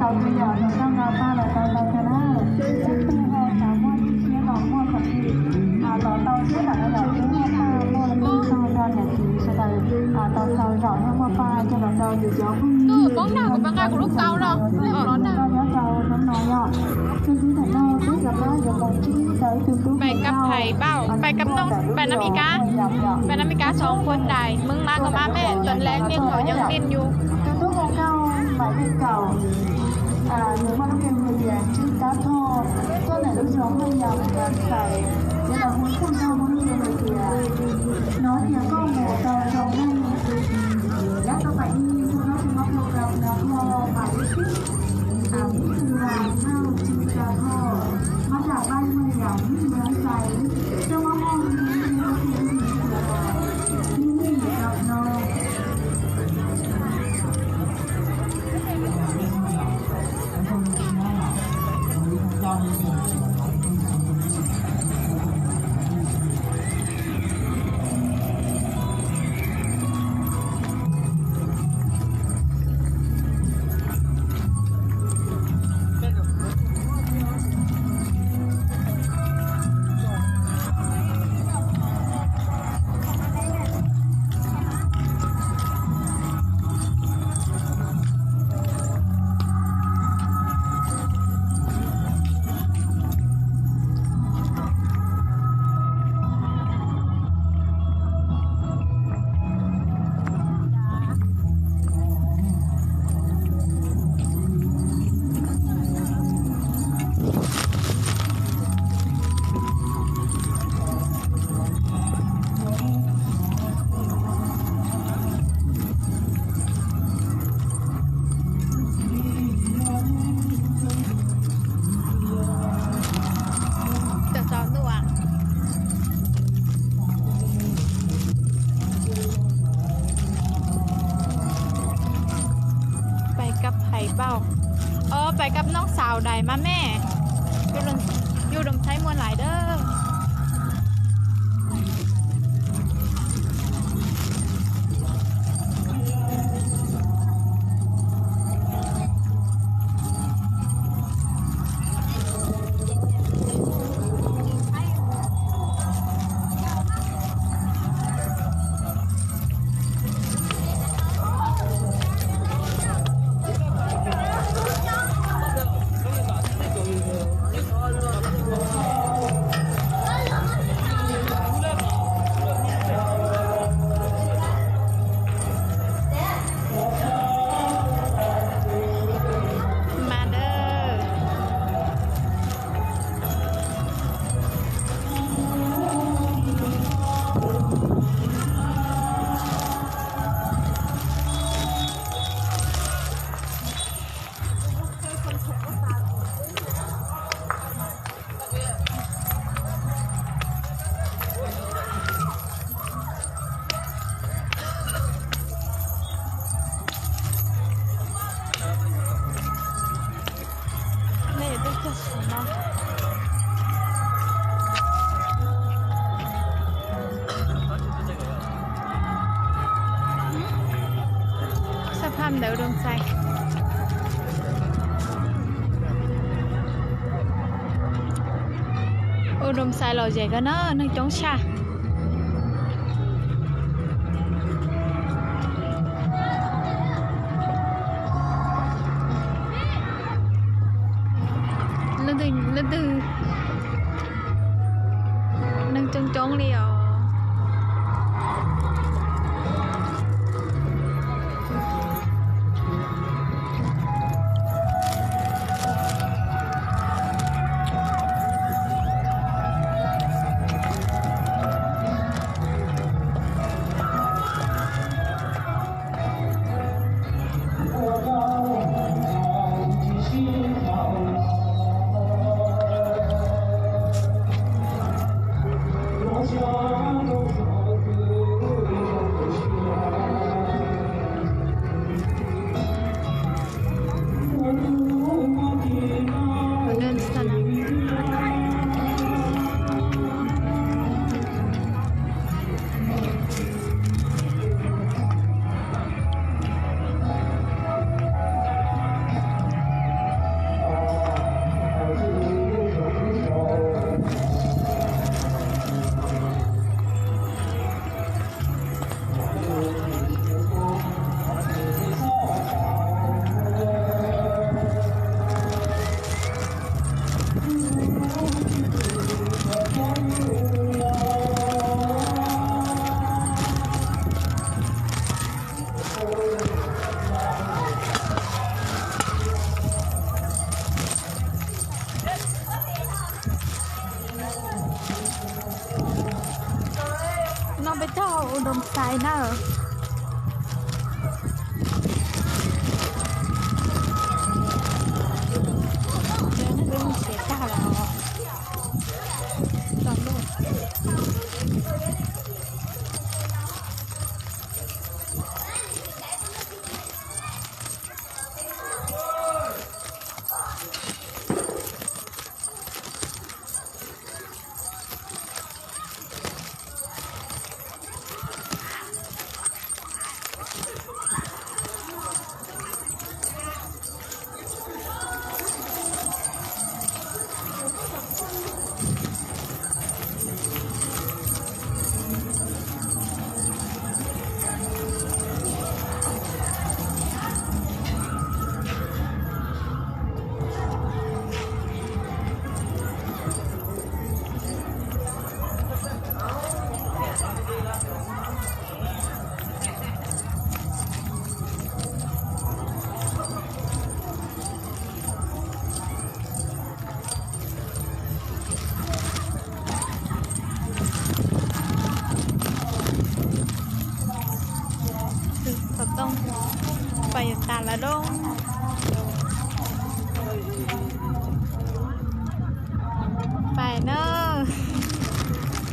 Tus yom los tau nqa paj los tau tau tau na. Leej twg ho xav muaj lub siab los muaj kom txi los tau thiab, lam los tau muaj paj muaj lub tug rau niam txiv sawv daws tau tau zaum thiab muaj paj coj los rau yus cov phooj ywg. Tus poob nag kuv pab nqa kuv lub kaus los, los nag nyob rau hnub no yom. Xws li tam no peb cov pab yuav los ntsib tau ib tug tub hluas nkauj, pais kab phais npaum, pais kab noj, pais nab mi kab, pais nab mi kab xov phuab dais, meb mab koj mab mej lawm leej niaj hnub yog tij yus. Tus tub hluas nkauj mais lej kaum, nws muaj lub npe hu tias Tswb Kab Thoj, tuaj ntawm lub zos Haj Yam, Yam Xais, yog los hu txog ntawm lub npe hu tias, hnov tias koj mus tau zoo neej, lab tau pais ib tug noj tsis mob program no koj pais ib tug, ib tug lau Tswb Kab Thoj, mab zam paj muaj yam ib tug Yam Xais, coj mob mob ib tug ib tug ib tug no. Pais kab phais npaum, o, pais kab noj xaus dais mas mej, yus dom thaib muaj lais dab. Mas dawb. Nej twb cog sim no. Xab phaj ntawd Doos Xais. Ua Doos Xais lom zem kawg na, neeg coob tshaj. Leej twg, leej twg, neeg coob coob li os. Ua doo xais na. Peb mus tsev tag lawm. Xov tooj pais yuav tas lawm lauj. Pais na.